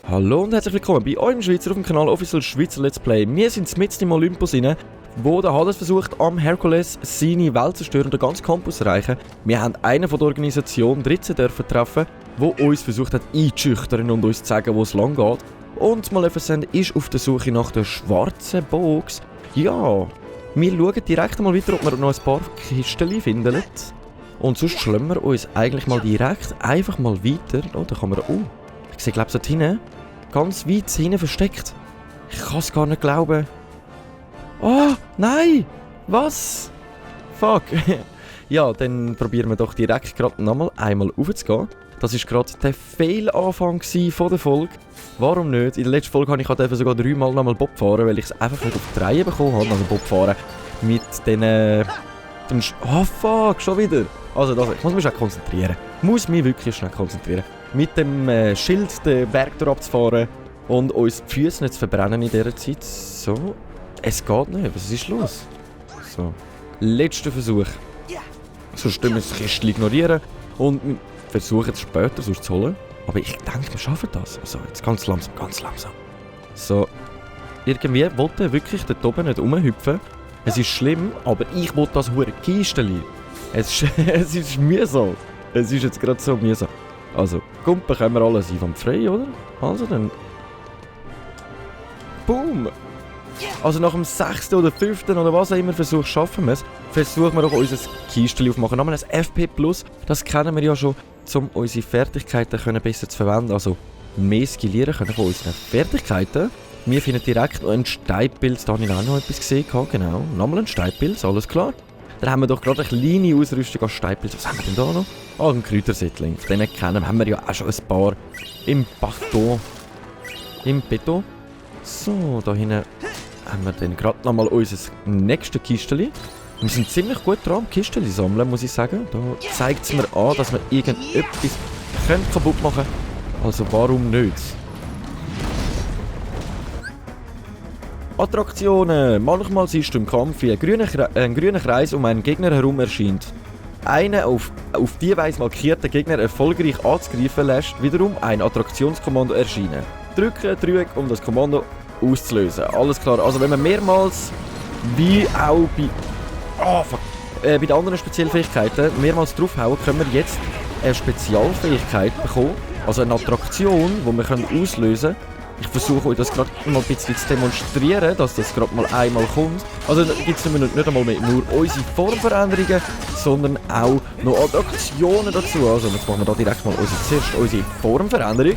Hallo und herzlich willkommen bei eurem Schweizer auf dem Kanal Official Schweizer Let's Play. Wir sind mitten im Olympus rein, wo der Hades versucht, am Herkules seine Welt zu zerstören und den ganzen Campus zu erreichen. Wir haben einen von der Organisation Dritte dürfen treffen, der uns versucht hat einzuschüchtern und uns zu sagen, wo es lang geht. Und Maleficent ist auf der Suche nach der schwarzen Box. Ja, wir schauen direkt mal weiter, ob wir noch ein paar Kisten finden. Und sonst schlagen wir uns eigentlich mal direkt einfach mal weiter. Oh, da kann man... Oh, ich sehe, glaube ich, dort hinten. Ganz weit hinten versteckt. Ich kann es gar nicht glauben. Oh, nein! Was? Fuck. Ja, dann probieren wir doch direkt gerade nochmal einmal raufzugehen. Das war gerade der Fehlanfang von der Folge. Warum nicht? In der letzten Folge durfte ich sogar 3 Mal nochmal Bob fahren, weil ich es einfach nicht auf die Reihe bekommen habe, also Bob fahren. Mit den... Oh fuck, schon wieder. Also das, ich muss mich schnell konzentrieren. Ich muss mich wirklich schnell konzentrieren. Mit dem Schild den Berg abzufahren und uns die Füße nicht zu verbrennen in dieser Zeit. So, es geht nicht. Was ist los? So, letzter Versuch. Sonst müssen wir das Kistchen ignorieren und versuchen es später sonst zu holen. Aber ich denke, wir schaffen das. Also jetzt ganz langsam, ganz langsam. So, irgendwie wollte er wirklich dort oben nicht rumhüpfen. Es ist schlimm, aber ich will das hure Kistchen. Es ist mühsam. Es ist jetzt gerade so mühsam. Also, Kumpen können wir alles einwandfrei, oder? Also dann... Boom! Also nach dem 6. oder 5. oder was auch immer Versuch schaffen wir es. Versuchen wir doch unser Kistchen aufmachen. Nochmal ein FP+, das kennen wir ja schon, um unsere Fertigkeiten besser zu verwenden. Also mehr skillieren können von unseren Fertigkeiten. Wir finden direkt noch ein Steinpilz, da habe ich auch noch etwas gesehen. Genau, nochmal ein Steinpilz, alles klar. Dann haben wir doch gerade eine kleine Ausrüstung als Steinpilz. Was haben wir denn da noch? Oh, ein Kräutersättling. Von denen kennen haben wir ja auch schon ein paar im Baton. Im Beton. So, da hinten haben wir dann gerade nochmal unser nächstes Kistchen. Wir sind ziemlich gut dran am Kistchen sammeln, muss ich sagen. Da zeigt es mir an, dass wir irgendetwas kaputt machen können. Also warum nicht? Attraktionen. Manchmal siehst du im Kampf, wie ein grüner Kreis um einen Gegner herum erscheint. Einen auf die Weise markierten Gegner erfolgreich anzugreifen, lässt wiederum ein Attraktionskommando erscheinen. Drücke Dreieck, um das Kommando auszulösen. Alles klar. Also wenn man mehrmals, wie auch bei den anderen Spezialfähigkeiten, mehrmals draufhauen, können wir jetzt eine Spezialfähigkeit bekommen. Also eine Attraktion, die wir auslösen können. Ich versuche euch das gerade mal ein bisschen zu demonstrieren, dass das gerade mal einmal kommt. Also da gibt es nicht einmal nur unsere Formveränderungen, sondern auch noch Attraktionen dazu. Also jetzt machen wir da direkt mal zuerst unsere Formveränderung,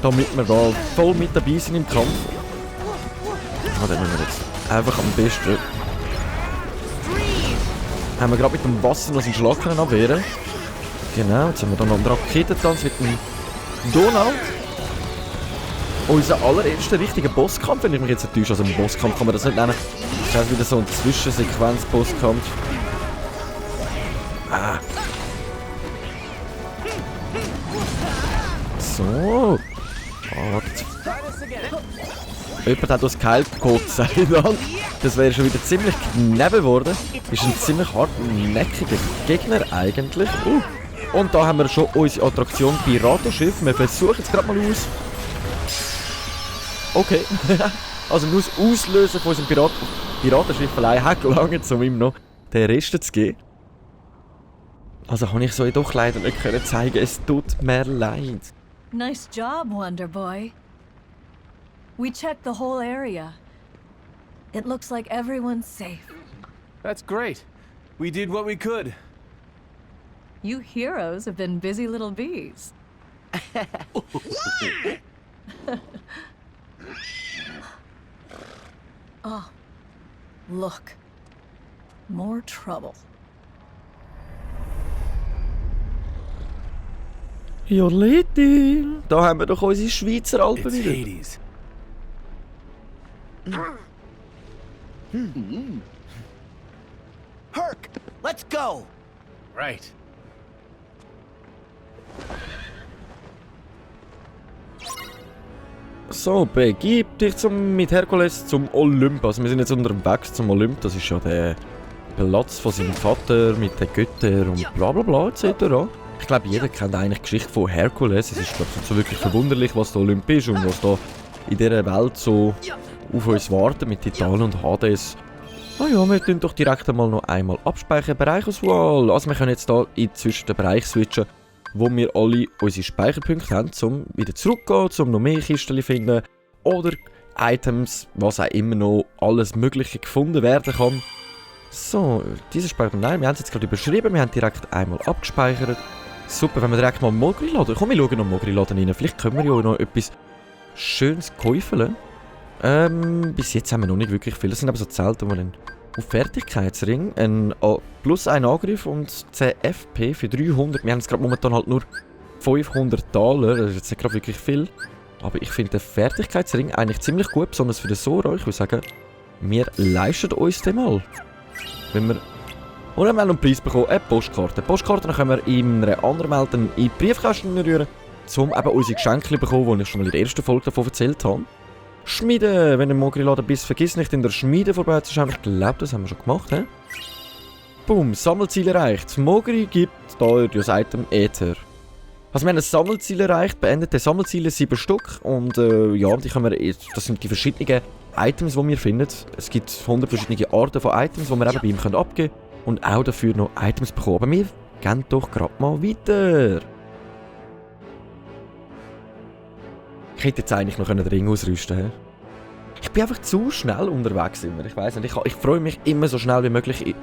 damit wir da voll mit dabei sind im Kampf. Ja, dann müssen wir jetzt einfach am besten... Haben wir gerade mit dem Wasser noch einen Schlag abwehren. Genau, jetzt haben wir da noch einen Raketentanz mit dem Donald. Unser allererster richtiger Bosskampf, wenn ich mich jetzt nicht täusche. Also ein Bosskampf kann man das nicht nennen. Das ist wieder so ein Zwischensequenz-Bosskampf. Ah. So. Oh, jemand hat uns geheilt, Gott sei Dank. Das wäre schon wieder ziemlich daneben geworden. Ist ein ziemlich hartnäckiger Gegner eigentlich. Und da haben wir schon unsere Attraktion Piratenschiff. Wir versuchen es gerade mal aus. Okay. Also nur das Auslösen von unserem Piratenschiff allein hat gelangt, um ihm noch den Rest zu geben. Also kann ich so doch leider nicht zeigen. Es tut mir leid. Nice job, Wonder Boy. We checked the whole area. It looks like everyone's safe. That's great. We did what we could. You heroes have been busy little bees. Oh, look. More trouble. Ja, Leute, da haben wir doch unsere Schweizer Alpen It's wieder. Hades. Herc, let's go! Right. So, begib dich mit Herkules zum Olymp. Also wir sind jetzt unterwegs zum Olymp. Das ist ja der Platz von seinem Vater mit den Göttern und bla bla bla etc. Ich glaube, jeder kennt eigentlich die Geschichte von Herkules. Es ist, glaube ich, so wirklich verwunderlich, was der Olymp ist und was da in dieser Welt so auf uns warten mit Titanen und Hades. Ah ja, wir tun doch direkt einmal noch einmal abspeichern. Bereichauswahl. Also wir können jetzt hier zwischen den Bereich switchen, wo wir alle unsere Speicherpunkte haben, um wieder zurückzugehen, um noch mehr Kisten zu finden oder Items, was auch immer noch alles Mögliche gefunden werden kann. So, dieser Speicher, nein, wir haben es jetzt gerade überschrieben, wir haben direkt einmal abgespeichert. Super, wenn wir direkt mal Mogri laden. Komm, wir schauen noch Mogri laden rein. Vielleicht können wir ja noch etwas Schönes kaufen. Bis jetzt haben wir noch nicht wirklich viel. Das sind aber so Zelte, wo wir dann auf Fertigkeitsring plus ein Angriff und 10 FP für 300. Wir haben jetzt gerade momentan halt nur 500 $. Das ist jetzt nicht gerade wirklich viel. Aber ich finde den Fertigkeitsring eigentlich ziemlich gut, besonders für den Sora. Ich würde sagen, wir leisten uns den mal. Wenn wir... Und dann haben wir noch einen Preis bekommen, eine Postkarte. Postkarten können wir in einer anderen Welt in den Briefkasten rühren, um eben unsere Geschenke zu bekommen, die ich schon mal in der ersten Folge davon erzählt habe. Schmiede, wenn du Mogri-Laden bist, vergiss nicht in der Schmiede vorbeizuschauen. Ich glaube, das haben wir schon gemacht, he? Boom, Sammelziel erreicht. Mogri gibt da das Item Ether. Also wir haben ein Sammelziel erreicht, beendete Sammelziele 7 Stück und ja, die können wir, das sind die verschiedenen Items, die wir finden. Es gibt 100 verschiedene Arten von Items, die wir eben bei ihm abgeben können und auch dafür noch Items bekommen. Aber wir gehen doch gerade mal weiter. Ich hätte jetzt eigentlich noch den Ring ausrüsten können. Ich bin einfach zu schnell unterwegs immer. Ich weiss nicht, ich freue mich immer so schnell wie möglich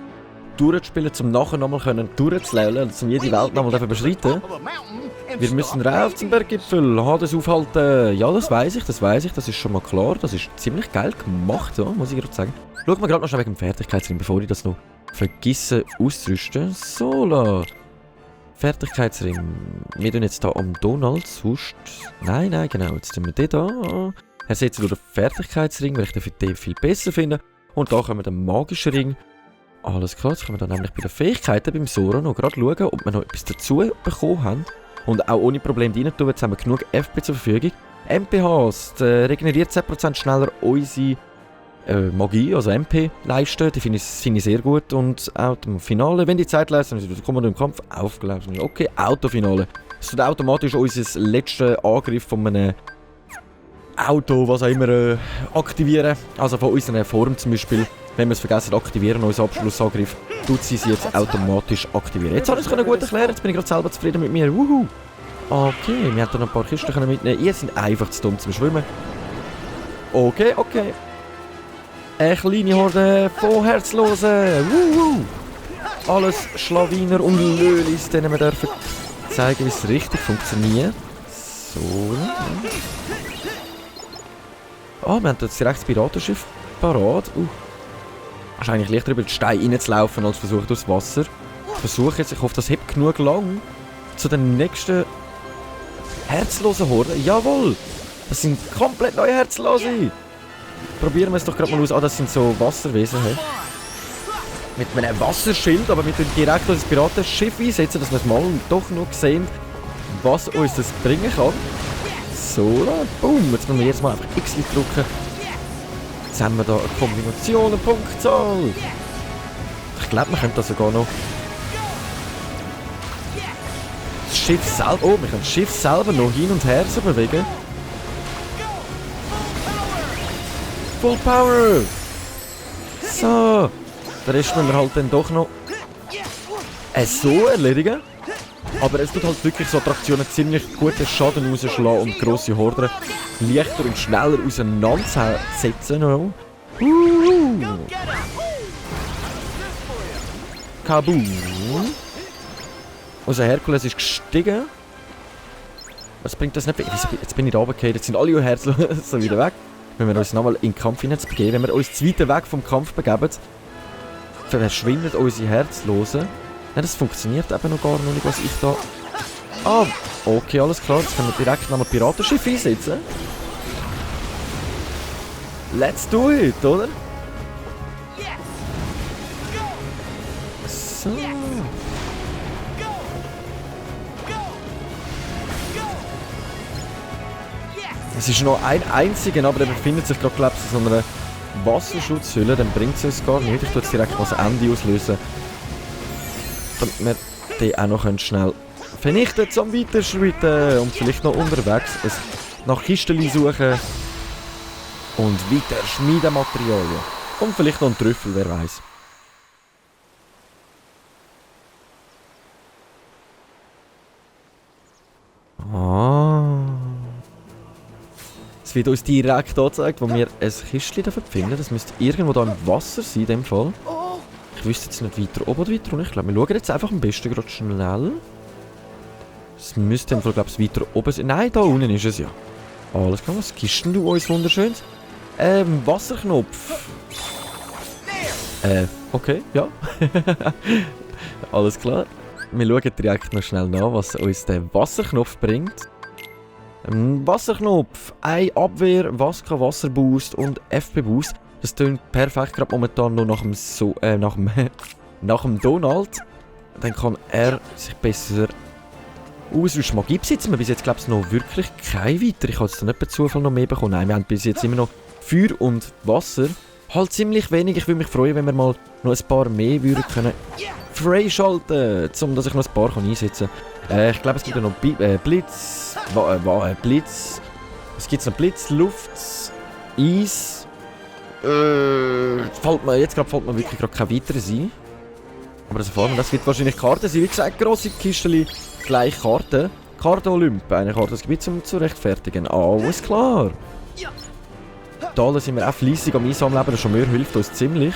durchzuspielen, um nachher nochmal durchzuleveln, um jede Welt nochmal überschreiten. Wir müssen rauf zum Berggipfel, Hades aufhalten. Ja, das weiss ich, das ist schon mal klar. Das ist ziemlich geil gemacht, ja, muss ich gerade sagen. Schauen wir gerade noch schnell wegen dem Fertigkeitsring, bevor ich das noch vergesse auszurüsten. So, la. Fertigkeitsring. Wir tun jetzt hier am Donald, sonst... Nein, genau, jetzt tun wir den da. Er sieht nur den Fertigkeitsring, weil ich den viel besser finde. Und da können wir den magischen Ring. Alles klar, jetzt können wir dann nämlich bei den Fähigkeiten beim Sora noch gerade schauen, ob wir noch etwas dazu bekommen haben. Und auch ohne Probleme rein tun, jetzt haben wir genug FP zur Verfügung. MPHs, regeneriert 10% schneller unsere Magie, also MP-Leiste, die finde ich sehr gut. Und auch im Finale, wenn die Zeit lässt, dann kommen wir im Kampf aufgelaufen. Okay, Autofinale. Es tut automatisch unser letzten Angriff von einem Auto, was auch immer, aktivieren. Also von unserer Form zum Beispiel. Wenn wir es vergessen aktivieren, unseren Abschlussangriff, tut sie jetzt automatisch aktivieren. Jetzt habe ich es gut erklären, jetzt bin ich gerade selber zufrieden mit mir. Wuhu! Okay, wir hätten noch ein paar Kisten mitnehmen. Ihr seid einfach zu dumm zum Schwimmen. Okay. Eine kleine Horde von Herzlosen. Wuhu! Alles Schlawiner und Lölis, denen wir dürfen zeigen, wie es richtig funktioniert. So. Wir haben jetzt direkt das Piratenschiff parat. Wahrscheinlich leichter über den Stein reinzulaufen, als versuchen durchs Wasser. Ich versuche jetzt, ich hoffe, das hebt genug lang. Zu den nächsten herzlosen Horden. Jawohl! Das sind komplett neue Herzlose! Probieren wir es doch gerade mal aus. Das sind so Wasserwesen. He? Mit einem Wasserschild, aber wir tun direkt unser Piratenschiff einsetzen, dass wir es mal doch noch sehen, was uns das bringen kann. So, boom! Jetzt müssen wir jetzt mal einfach X drücken. Jetzt haben wir da eine Kombination, eine Punktzahl. Ich glaube, wir können das sogar noch... Das Schiff selber... wir können das Schiff selber noch hin und her so bewegen. Full Power! So. Den Rest müssen wir halt dann doch noch... so erledigen. Aber es tut halt wirklich so Attraktionen ziemlich guten Schaden rausschlagen und grosse Horden leichter und schneller auseinandersetzen. Kaboom! Unser Herkules ist gestiegen. Was bringt das nicht? Jetzt bin ich da runtergefallen, jetzt sind alle Herzen so wieder weg. Wenn wir uns nochmal in den Kampf hineinbegeben, wenn wir uns zu weit weg vom Kampf begeben, verschwinden unsere Herzlosen. Nein, das funktioniert eben noch gar nicht, was ich da... Okay, alles klar. Jetzt können wir direkt nochmal Piratenschiff einsetzen. Let's do it, oder? So. Es ist noch ein einziger, aber der befindet sich gerade, glaube ich, in so einer Wasserschutzhülle. Dann bringt es uns gar nicht. Ich tue jetzt direkt mal das Ende auslösen. Damit wir den auch noch schnell vernichten zum Weiterschreiten. Und vielleicht noch unterwegs nach Kisten suchen. Und weiter Schmiedematerialien. Und vielleicht noch einen Trüffel, wer weiß. Es wird uns direkt angezeigt, wo wir ein Kistchen finden. Das müsste irgendwo da im Wasser sein, in dem Fall. Ich wüsste jetzt nicht weiter oben oder weiter unten. Ich glaube, wir schauen jetzt einfach am besten gerade schnell. Es müsste im Fall, glaube ich, weiter oben sein. Nein, da unten ist es ja. Alles klar, was Kisten du uns wunderschön? Wasserknopf. Okay, ja. Alles klar. Wir schauen direkt noch schnell nach, was uns der Wasserknopf bringt. Ein Wasserknopf, eine Abwehr, Waska, Wasserboost und FP-Boost. Das klingt perfekt gerade momentan noch nach dem Donald. Dann kann er sich besser ausrüsten. Magie besitzen wir bis jetzt, glaube ich, noch wirklich kein weiter. Ich habe jetzt nicht per Zufall noch mehr bekommen. Nein, wir haben bis jetzt immer noch Feuer und Wasser. Halt ziemlich wenig. Ich würde mich freuen, wenn wir mal noch ein paar mehr würden können freischalten, um dass ich noch ein paar einsetzen kann. Ich glaube, es gibt ja noch Blitz, Blitz. Es gibt noch Blitz, Luft, Eis. Jetzt fällt mir wirklich gerade kein weiterer ein. Aber das erfahren wir, das wird wahrscheinlich Karten sein. Wie gesagt, grosse Kisten, gleich Karten. Karte Olymp, eine Karte das Gebiet zum zu rechtfertigen. Alles klar. Da sind wir auch fleissig am Einsammeln, aber der Charmeur hilft uns ziemlich.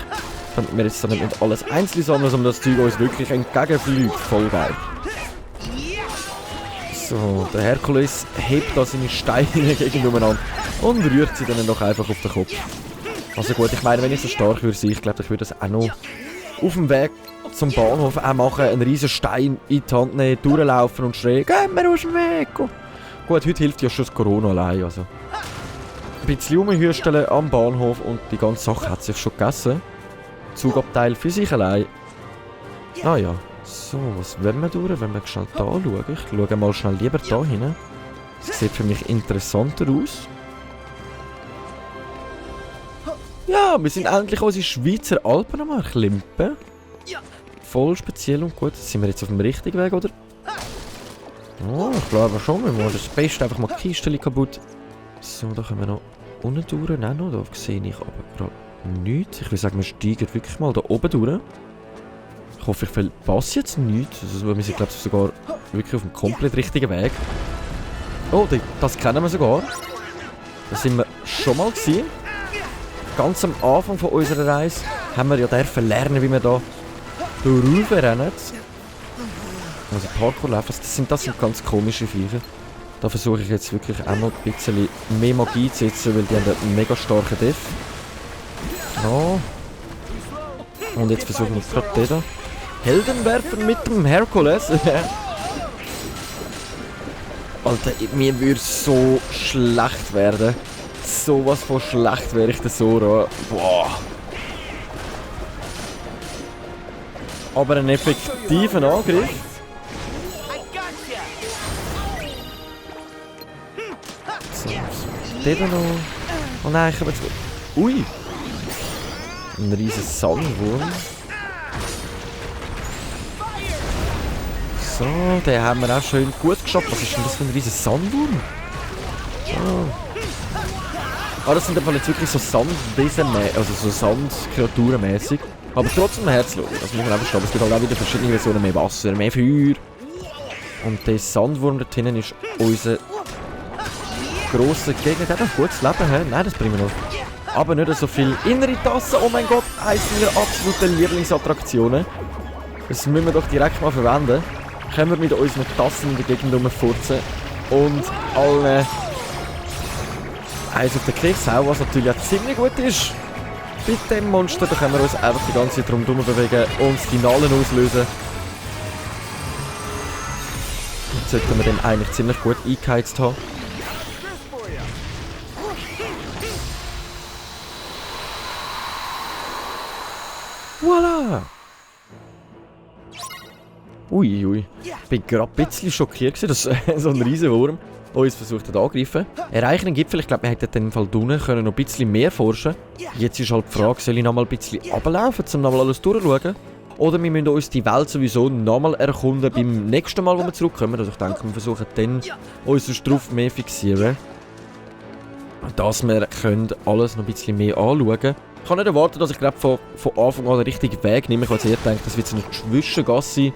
Damit wir jetzt damit nicht alles einzeln sammeln, sondern das Zeug uns wirklich entgegenfliegt. Voll geil. So, der Herkules hebt da seine Steine gegen umeinander und rührt sie dann doch einfach auf den Kopf. Also gut, ich meine, wenn ich so stark würde sein, ich glaube, ich würde das auch noch auf dem Weg zum Bahnhof auch machen, einen riesen Stein in die Hand nehmen, durchlaufen und schreien, «Geh mir aus dem Weg!» Gut, heute hilft ja schon das Corona allein, also. Ein bisschen rumhüsteln am Bahnhof und die ganze Sache hat sich schon gegessen. Zugabteil für sich allein. Ah ja, so, was wollen wir durch? Wenn wir schnell da schauen. Ich schaue mal schnell lieber da hin. Das sieht für mich interessanter aus. Ja, wir sind endlich unsere Schweizer Alpen am Erklimpen. Voll speziell und gut. Sind wir jetzt auf dem richtigen Weg, oder? Oh, ich glaube schon. Wir machen das Beste einfach mal die Kiste kaputt. So, da können wir noch unten durch. Nein, noch, da sehe ich aber gerade nichts. Ich würde sagen, wir steigen wirklich mal da oben durch. Ich hoffe, ich verpasse jetzt nichts. Also, wir sind, glaube ich, sogar wirklich auf dem komplett richtigen Weg. Oh, das kennen wir sogar. Da sind wir schon mal gewesen. Ganz am Anfang von unserer Reise haben wir ja dürfen lernen, wie wir da durchrennen. Also Parkour laufen, das sind ganz komische Viecher. Da versuche ich jetzt wirklich auch noch ein bisschen mehr Magie zu setzen, weil die haben einen mega starken Def. Ja. Und jetzt versuchen wir gerade den da. Heldenwerfer mit dem Herkules. Alter, mir würde so schlecht werden. Sowas von schlecht wäre ich der Sora. Boah. Aber einen effektiven Angriff. So, den da noch. Oh nein, ich habe jetzt... Ui! Ein riesen Sandwurm. So, den haben wir auch schön gut geschafft. Was ist denn das für ein riesen Sandwurm? Ah, das sind einfach jetzt wirklich so Sandwesen, also so Sandkreaturenmäßig. Aber trotzdem herzlos. Das muss man einfach verstehen. Es gibt halt auch wieder verschiedene Versionen. Mehr Wasser, mehr Feuer. Und der Sandwurm dort hinten ist unser grosser Gegner. Der hat ein gutes Leben, hä? Nein, das bringen wir noch. Aber nicht so viel innere Tassen. Oh mein Gott, eines meiner absoluten Lieblingsattraktionen. Das müssen wir doch direkt mal verwenden. Können wir mit unseren Tassen in der Gegend rumfurzen. Und allen eins auf den Keks hauen, was natürlich auch ziemlich gut ist. Bei dem Monster, da können wir uns einfach die ganze Zeit drumherum bewegen und das Finale auslösen. Jetzt sollten wir den eigentlich ziemlich gut eingeheizt haben. Voila! Uiui. Ich bin gerade ein bisschen schockiert, dass so ein riesen Wurm uns versucht hat angreifen. Erreichen den Gipfel, ich glaube, wir hätten in dem Fall unten können noch ein bisschen mehr forschen. Jetzt ist halt die Frage, soll ich noch mal ein bisschen runterlaufen, um noch mal alles durchzuschauen? Oder wir müssen uns die Welt sowieso noch mal erkunden beim nächsten Mal, wo wir zurückkommen. Also ich denke, wir versuchen dann uns drauf mehr fixieren. Dass wir können alles noch ein bisschen mehr anschauen können. Ich kann nicht erwarten, dass ich glaube von Anfang an den richtigen Weg nehme. Ich habe eher gedacht, das wird so eine Zwischengasse,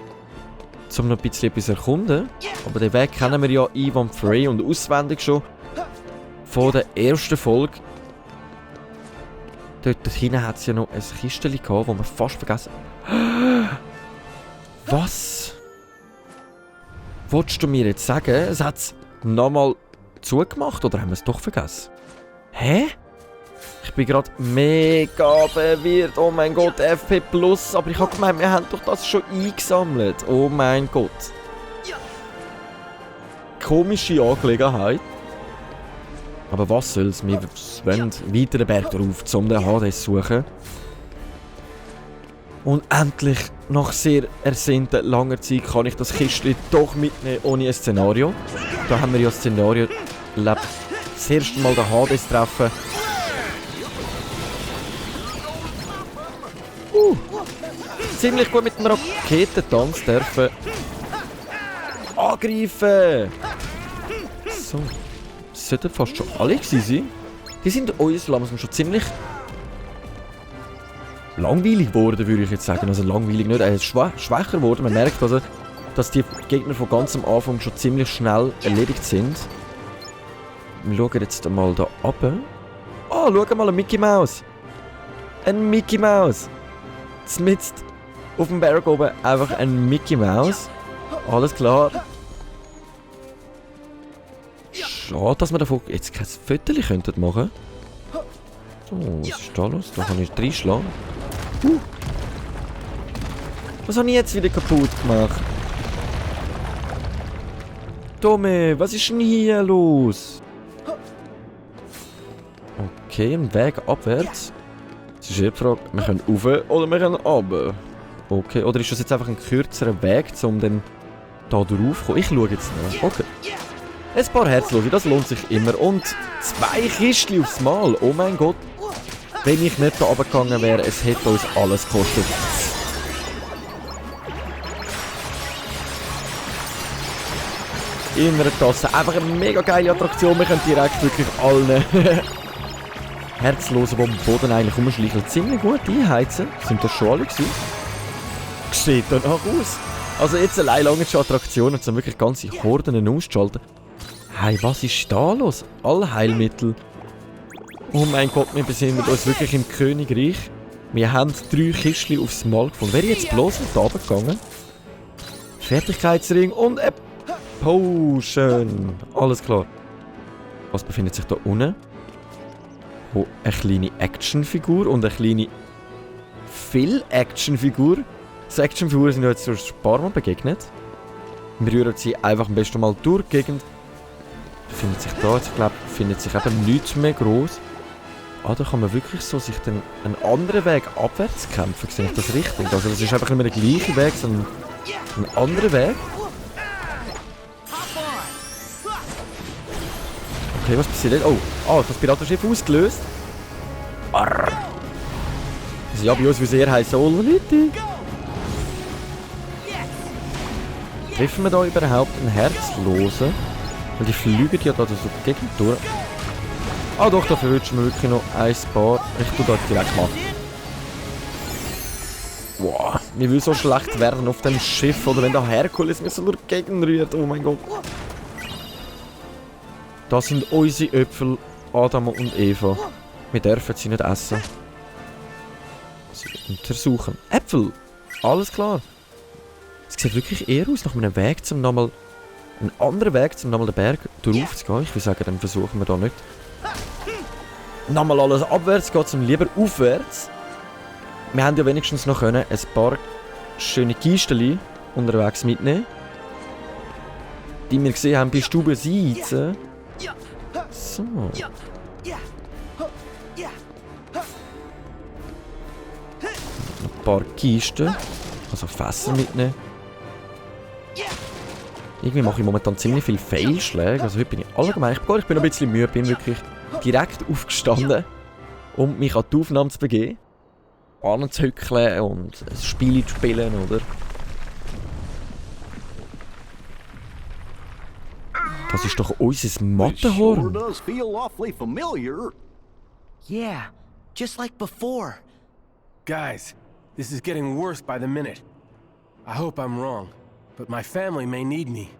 um noch ein bisschen etwas zu erkunden. Aber den Weg kennen wir ja Ivan Frey und auswendig schon von der ersten Folge. Dort hinten hat es ja noch ein Kistchen gehabt, das wir fast vergessen haben. Was? Wolltest du mir jetzt sagen, es hat es nochmal zugemacht oder haben wir es doch vergessen? Hä? Ich bin gerade mega verwirrt. Oh mein Gott, FP Plus. Aber ich habe gemeint, wir haben doch das schon eingesammelt. Oh mein Gott. Komische Angelegenheit. Aber was soll's? Wir wollen weiter den Berg drauf, um den Hades zu suchen. Und endlich, nach sehr ersehnter langer Zeit, kann ich das Kistchen doch mitnehmen, ohne ein Szenario. Da haben wir ja das Szenario erlebt. Das erste Mal den Hades treffen. Ziemlich gut mit dem Raketentanz dürfen angreifen. So. Das sollten fast schon alle gewesen sein. Die sind uns langsam schon ziemlich langweilig geworden, würde ich jetzt sagen. Also langweilig nicht, schwächer geworden. Man merkt also, dass die Gegner von ganz am Anfang schon ziemlich schnell erledigt sind. Wir schauen jetzt einmal da runter. Oh, schau mal, ein Mickey Mouse. Ein Mickey Mouse. Zmitzt auf dem Berg oben einfach ein Mickey Mouse. Alles klar. Schade, dass wir davon jetzt kein Foto könnten machen. So, was ist da los? Da kann ich reinschlagen. Was habe ich jetzt wieder kaputt gemacht? Tommy, was ist denn hier los? Okay, ein Weg abwärts. Es ist die Frage, wir können rauf oder wir können runter. Okay, oder ist das jetzt einfach ein kürzerer Weg, um dann da drauf zu kommen? Ich schaue jetzt nach. Okay. Ein paar Herzlose, das lohnt sich immer. Und 2 Kistchen aufs Mal. Oh mein Gott. Wenn ich nicht da runtergegangen wäre, es hätte uns alles gekostet. In einer Tasse. Einfach eine mega geile Attraktion. Wir können direkt wirklich allen Herzlosen, die am Boden eigentlich rumschleichen, ziemlich gut einheizen. Sind das schon alle gewesen? Sieht danach aus. Also jetzt allein lange schon Attraktionen, um wirklich ganze Horden auszuschalten. Hey, was ist da los? Alle Heilmittel. Oh mein Gott, wir befinden uns wirklich im Königreich. Wir haben 3 Kistchen aufs Mal gefunden. Wäre ich jetzt bloß nicht runtergegangen? Fertigkeitsring und eine Potion. Alles klar. Was befindet sich da unten? Oh, eine kleine Actionfigur und eine kleine Fill-Actionfigur. So Actionfiguren sind uns jetzt schon ein paar Mal begegnet. Wir rühren sie einfach am besten mal durch die Gegend. Befindet sich da, ich glaube, befindet sich eben nichts mehr groß. Ah, da kann man wirklich so sich dann einen anderen Weg abwärts kämpfen, sehe ich das richtig? Also das ist einfach nicht mehr der gleiche Weg, sondern ein anderer Weg. Okay, was passiert jetzt? Oh, das Piratenschiff ausgelöst. Arr. Also ja, bei uns wie sehr heiß Leute. Treffen wir da überhaupt einen Herzlosen? Weil die fliegen ja da so gegen durch. Ah doch, dafür wünschen wir wirklich noch ein paar. Ich tue das direkt machen. Wow, mir will so schlecht werden auf dem Schiff oder wenn da Herkules mir so durch die Gegend rührt. Oh mein Gott. Das sind unsere Äpfel, Adam und Eva. Wir dürfen sie nicht essen. Sie untersuchen. Äpfel! Alles klar. Es sieht wirklich eher aus nach einem Weg, um nochmal einen anderen Weg, um nochmal den Berg drauf zu gehen. Ich würde sagen, dann versuchen wir da nicht. Nochmal alles abwärts geht, um lieber aufwärts. Wir haben ja wenigstens noch ein paar schöne Kisten unterwegs mitnehmen. Die wir gesehen haben bei Stubenseite. So. Ein paar Kisten. Also Fässer mitnehmen. Irgendwie mache ich momentan ziemlich viele Fehlschläge. Also heute bin ich allgemein... Ich bin ein bisschen müde, bin wirklich direkt aufgestanden, um mich an die Aufnahme zu begeben. Anzuhückeln und ein Spiel zu spielen, oder? Das ist doch unser Matterhorn. does feel awfully familiar. Yeah, just like before. Guys, this is getting worse by the minute. I hope I'm wrong, but my family may need me.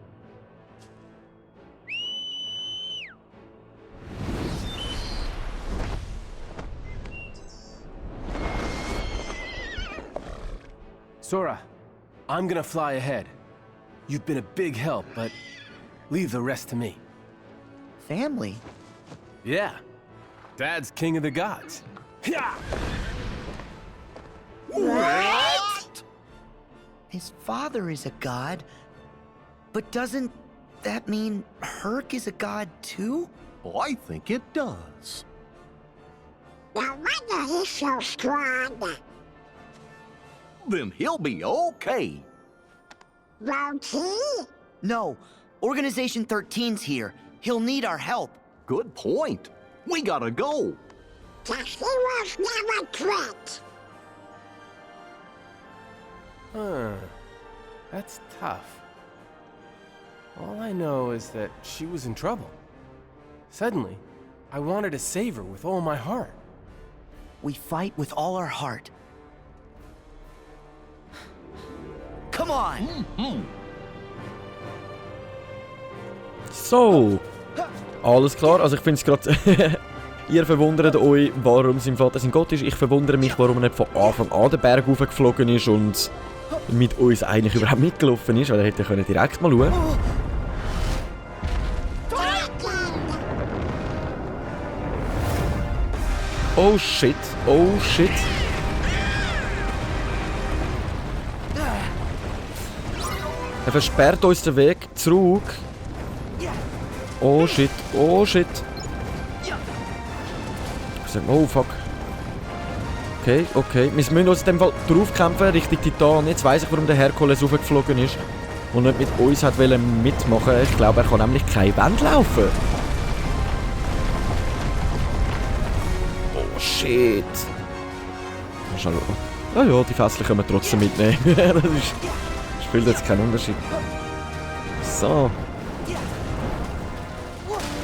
Sora, I'm gonna fly ahead. You've been a big help, but leave the rest to me. Family? Yeah. Dad's king of the gods. Yeah! What? His father is a god, but doesn't that mean Herc is a god too? Oh, I think it does. No wonder he's so strong. Then he'll be okay. Won't he? No, Organization 13's here. He'll need our help. Good point. We gotta go. Cause he was never quit. Huh. That's tough. All I know is that she was in trouble. Suddenly, I wanted to save her with all my heart. We fight with all our heart. Come on! So, alles klar. Also ich finde es gerade... Ihr verwundert euch, warum sein Vater sein Gott ist. Ich verwundere mich, warum er nicht von Anfang an den Berg hochgeflogen ist und mit uns eigentlich überhaupt mitgelaufen ist, weil er hätte können direkt mal schauen. Oh shit, oh shit. Er versperrt uns den Weg zurück. Oh shit, oh shit. Oh fuck. Okay, okay. Wir müssen uns in dem Fall draufkämpfen, Richtung Titan. Jetzt weiss ich, warum der Herkules raufgeflogen ist und nicht mit uns hat mitmachen. Ich glaube, er kann nämlich kein Band laufen. Oh shit. Ah ja, die Fässchen können wir trotzdem mitnehmen. Das spielt jetzt keinen Unterschied. So.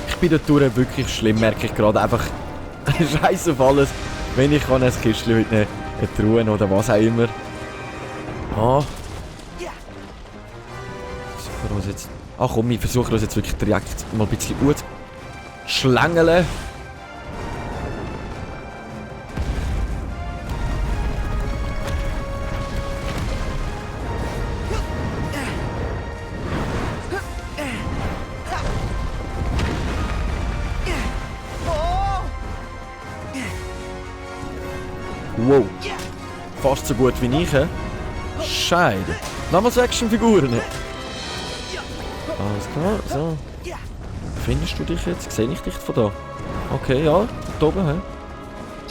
Ich bin dort durch wirklich schlimm, merke ich gerade. Einfach Scheiß auf alles. Wenn ich kann, ein Kistchen mitnehmen, eine Truhe oder was auch immer. Ah. Versuchen wir uns jetzt... Ach komm, wir versuchen uns jetzt wirklich direkt mal ein bisschen gut zu schlängeln. Wow. Fast so gut wie ich, he? Scheide. Nochmals Actionfiguren. Alles klar, so. Findest du dich jetzt? Sehe ich dich von da? Okay, ja, da oben, he?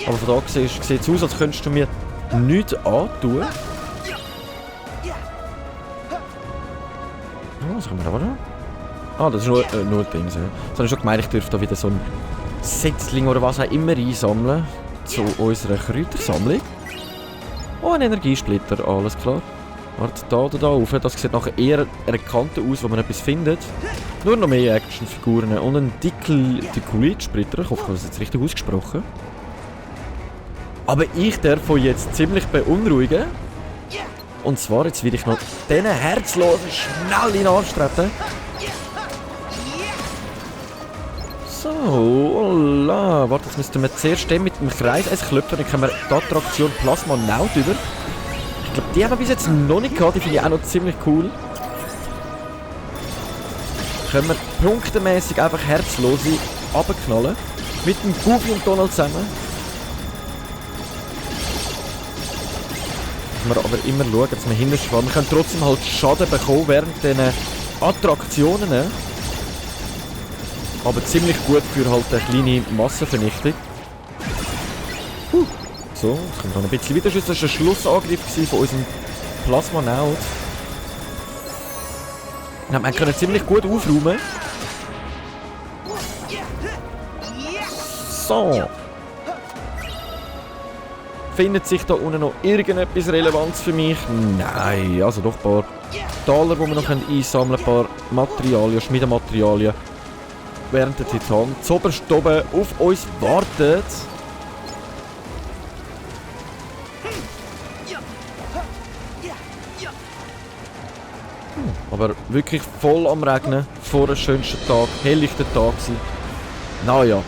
Aber von da sieht es aus, als könntest du mir nichts antun. Oh, was haben wir da noch? Ah, das ist nur ein Ding. So habe ich schon gemeint, ich dürfte da wieder so ein Setzling oder was auch immer einsammeln. Zu unserer Kräutersammlung. Oh, ein Energiesplitter, alles klar. Warte, da oder da rauf. Das sieht nachher eher erkannt aus, wo man etwas findet. Nur noch mehr Actionfiguren und ein Dikulitsplitter. Ich hoffe, ich habe das jetzt richtig ausgesprochen. Aber ich darf euch jetzt ziemlich beunruhigen. Und zwar, jetzt will ich noch diesen Herzlosen schnell in Arsch treten. So, hola. Warte, jetzt müssten wir zuerst mit dem Kreis klopfen, dann können wir die Attraktion Plasma Now drüber. Ich glaube, die haben wir bis jetzt noch nicht gehabt, die finde ich auch noch ziemlich cool. Können wir punktemäßig einfach Herzlose runterknallen. Mit dem Goofy und Donald zusammen. Müssen wir aber immer schauen, dass wir hinterher fahren. Wir können trotzdem halt Schaden bekommen während diesen Attraktionen. Aber ziemlich gut für halt eine kleine Massenvernichtung. So, jetzt kommt noch ein bisschen wieder. Das war ein Schlussangriff von unserem Plasma Now. Ja, wir können ziemlich gut aufräumen. So. Findet sich da unten noch irgendetwas Relevantes für mich? Nein, also doch ein paar Taler, die wir noch einsammeln können, ein paar Materialien, Schmiedematerialien. Während der Titan zoberst oben auf uns wartet. Aber wirklich voll am Regnen, vor dem schönsten Tag, helllichter Tag gewesen. Naja.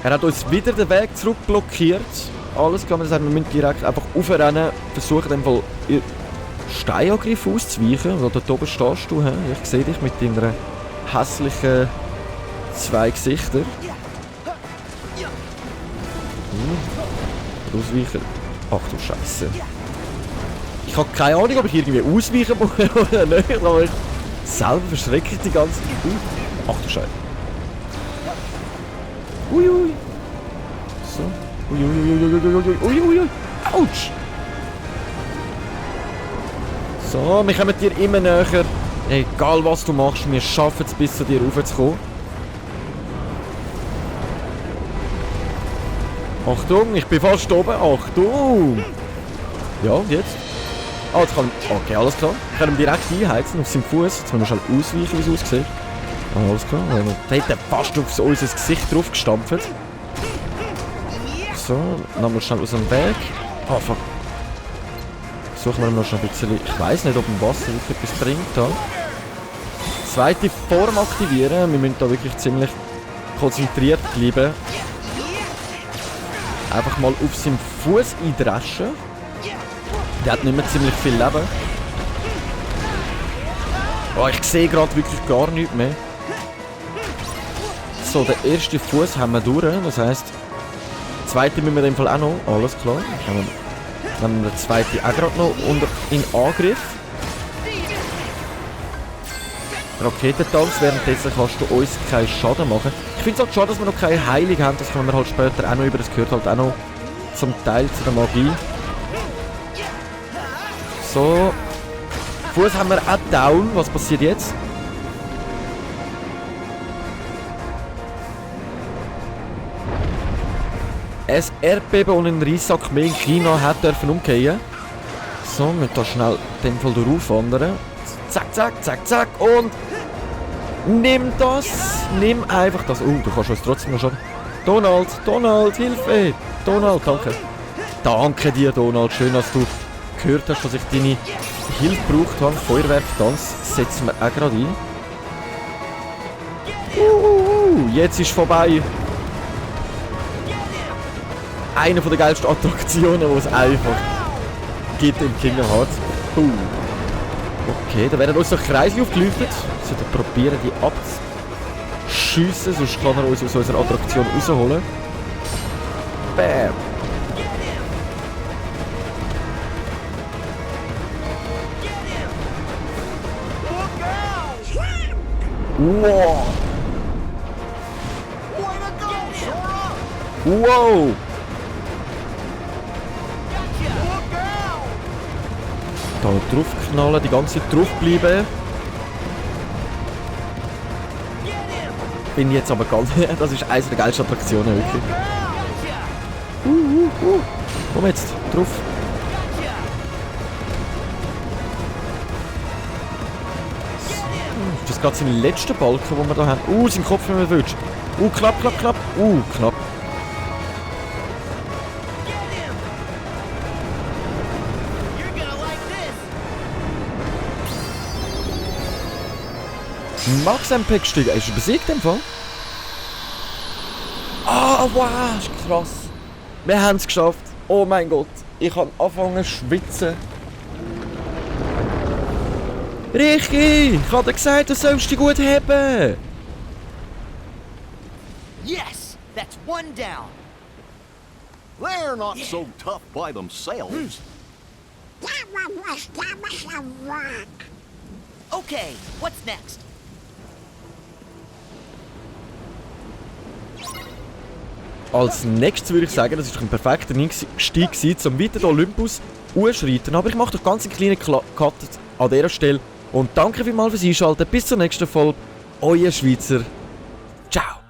Er hat uns wieder den Weg zurück blockiert. Alles kann man sagen, wir müssen direkt einfach aufrennen, versuchen in dem Fall Steinangriff auszuweichen. Weil dort oben stehst du, he? Ich sehe dich mit deiner hässlichen zwei Gesichter. Ausweichen. Ach du Scheiße. Ich habe keine Ahnung, ob ich irgendwie ausweichen muss oder nicht, aber ich selber verschrecke die ganze Zeit. Ach du Scheiße. Uiui. So. Uiuiuiuiuiuiuiui. Autsch. So, wir kommen dir immer näher. Egal was du machst, wir schaffen es bis zu dir raufzukommen. Achtung, ich bin fast oben. Achtung. Ja, und jetzt? Ah, jetzt kann ich... Okay, alles klar. Wir können direkt einheizen auf seinem Fuß. Jetzt müssen wir schnell ausweichen, wie es aussieht. Ah, alles klar. Da hat er fast auf unser Gesicht drauf gestampft. So, nochmal schnell aus dem Weg. Ah, fuck. Suchen wir noch schnell ein bisschen... Ich weiss nicht, ob ein Wasser wirklich etwas bringt da. Zweite Form aktivieren. Wir müssen da wirklich ziemlich konzentriert bleiben. Einfach mal auf seinem Fuß eindreschen. Der hat nicht mehr ziemlich viel Leben. Oh, ich sehe gerade wirklich gar nichts mehr. So, den ersten Fuß haben wir durch. Das heisst, den zweiten müssen wir in dem Fall auch noch. Alles klar. Dann haben wir den zweiten auch gerade noch in Angriff. Raketentanz, währenddessen kannst du uns keinen Schaden machen. Ich finde es halt schade, dass wir noch keine Heilung haben. Das können wir halt später auch noch über. Das gehört halt auch noch zum Teil zu der Magie. So. Fuß haben wir auch down. Was passiert jetzt? Ein Erdbeben und ein Reissack mehr in China hat dürfen umgehen. So, wir müssen da schnell in dem Fall drauf wandern. Zack, zack, zack, zack und... Nimm das! Nimm einfach das. Du kannst uns trotzdem noch schaden. Donald, Hilfe! Donald, danke. Danke dir, Donald. Schön, dass du gehört hast, dass ich deine Hilfe gebraucht habe. Feuerwerktanz setzen wir auch gerade ein. Jetzt ist vorbei. Eine der geilsten Attraktionen, die es einfach gibt im Kingdom Hearts. Okay, da werden uns noch Kreise aufgeleuchtet. Wir sollten probieren, die abzuschiessen, sonst kann er uns aus unserer Attraktion rausholen. Bam! Wow! Wow! Da draufknallen, die ganze Zeit draufbleiben. Bin jetzt aber ganz... Das ist eines der geilsten Attraktionen, wirklich. Komm jetzt, drauf. Das ist gerade sein letzter Balken, den wir da haben. Sein Kopf, wenn man wünscht. Knapp. Knapp. Max MP gestiegen. Ist er besiegt im Fall? Ah, wow, ist krass. Wir haben es geschafft. Oh mein Gott. Ich kann anfangen zu schwitzen. Ricky, ich habe dir gesagt, du sollst dich gut haben. Yes, that's one down. They're not so tough by themselves. That one was damaged a rock. Okay, what's next? als nächstes würde ich sagen, das ist doch ein perfekter Einstieg gewesen, um weiter den Olympus ausschreiten. Aber ich mache doch ganz einen kleinen Cut an dieser Stelle. Und danke vielmals fürs Einschalten. Bis zur nächsten Folge. Euer Schweizer. Ciao.